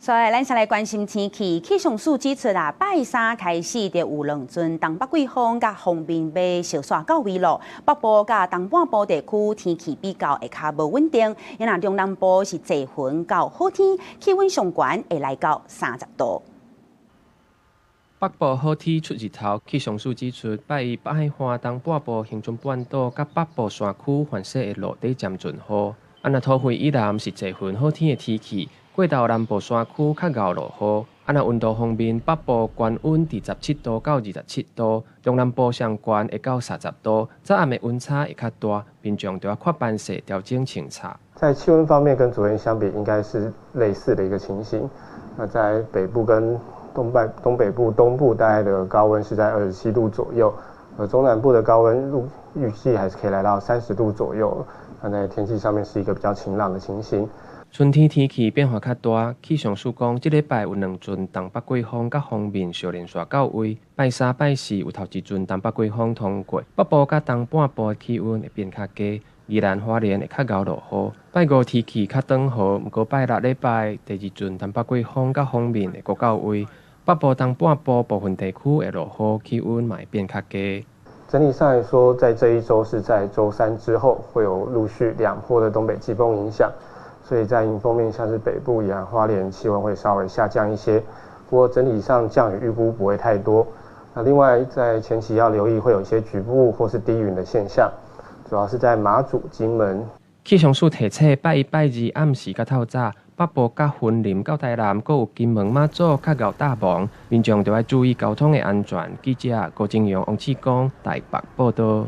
所以，咱先來關心天氣。氣象署指出啊，拜三開始就有兩陣東北季風佮鋒面欲相紲到位囉。北部佮東半部地區天氣比較會較無穩定，因為中南部是濟雲到好天，氣溫上懸會來到30度。北部好天出日頭，氣象署指出，拜一北海岸東半部恆春半島佮北部山區凡勢會落短暫陣雨。啊，若土肥以南是濟雲好天的天氣。過頭南部山區較𠢕落雨，啊，若溫度方面，北部懸溫佇17度到27度，中南部上懸會到30度，早暗的溫差會較大，民眾著愛看班勢調整穿插。在氣溫方面，跟昨天相比，應該是類似的一個情形。那在北部跟東北、東北部、東部大概的高溫是在27度左右，而中南部的高溫預計還是可以來到30度左右。那在天氣上面是一個比較晴朗的情形。春天天氣變化較大，氣象署講，這禮拜有兩陣東北季風佮鋒面相連紲到位。拜三、拜四有頭一陣東北季風通過，北部佮東半部的氣溫會變較低，宜蘭花蓮會較𠢕落雨。拜五天氣較轉好，毋過拜六禮拜第二陣東北季風佮鋒面會閣到位，北部東半部部分地區會落雨，氣溫嘛會變較低。整體上來說，在這一周是在週三之後會有陸續兩波的東北季風影響。所以在迎風面，像是北部、宜蘭花蓮，氣溫會稍微下降一些。不過整體上降雨預估不會太多。那另外在前期要留意，會有一些局部或是低雲的現象，主要是在馬祖、金門。氣象署提醒，拜一、拜二暗時佮透早，北部佮雲林到台南，閣有金門、馬祖較𠢕搭霧，民眾著愛注意交通的安全。記者郭正陽、王志剛台北報道。